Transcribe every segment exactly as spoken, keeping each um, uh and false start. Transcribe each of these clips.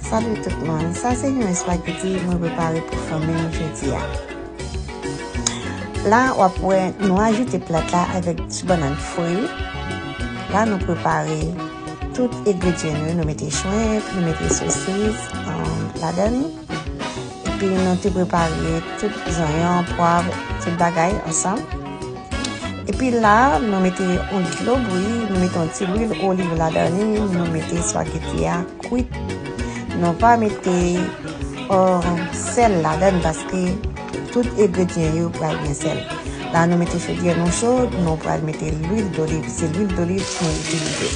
Salut tout moun, sa se yon espageti mwen prepare pou fanmi m jodi a. La w ap wè nou ajoute plat la avèk ti bannann fri. La nou prepare tout engredyan yo, nou mete shrimp, nou mete sosis um, ladan li. Epi nou te prepare tout zonyon, pwav, tout bagay ansanm. Epi la, nou mete yon dlo bouyi, nou mete yon ti lwil oliv ladan li, nou mete espageti a kwit. Nou pa mete uh, sèl ladan paske tout engredyan yo pral gen sèl. La nou mete chodyè nou cho, nou pral mete lwil doliv. Se lwil doliv nou itilize.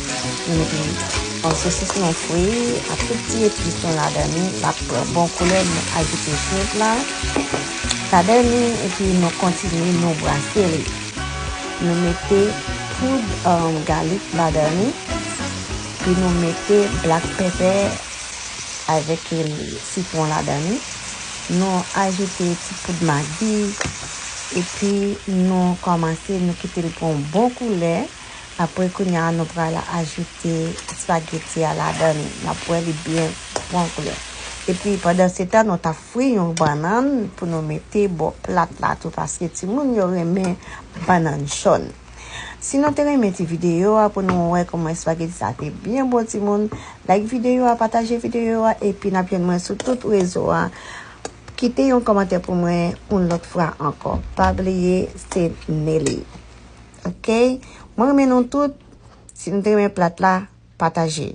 Nou mete yon sosis nou fri ak tout ti epis nou ladan li. L ap pran bon koulè, nou ajoute shrimp la ladan li epi nou kontinye nou brase li. Nou mete poud um, galik ladan li. Epi nou mete black pepper avèk sitwon ladan li. Nou ajoute ti poud magi. Epi nou kòmanse, nou kite l pran yon bon koulè. Apre kounye a, nou pral ajoute espageti a ladan li. N ap wè li byen pran koulè. Epi pandan se tan, nou ta fri yon bannann pou nou mete bò plat la tou paske timoun yo renmen bannann jòn. Si nou te renmen ti videyo a pou nou wè kòman espageti sa te byen bon timoun, like videyo a, pataje videyo a epi n ap jwenn mwen sou tout rezo a. Kite yon kòmantè pou mwen yon lòt fwa ankò. Pa bliye se Nelly. Ok? Mwen renmen nou tout. Si nou te renmen plat la, pataje.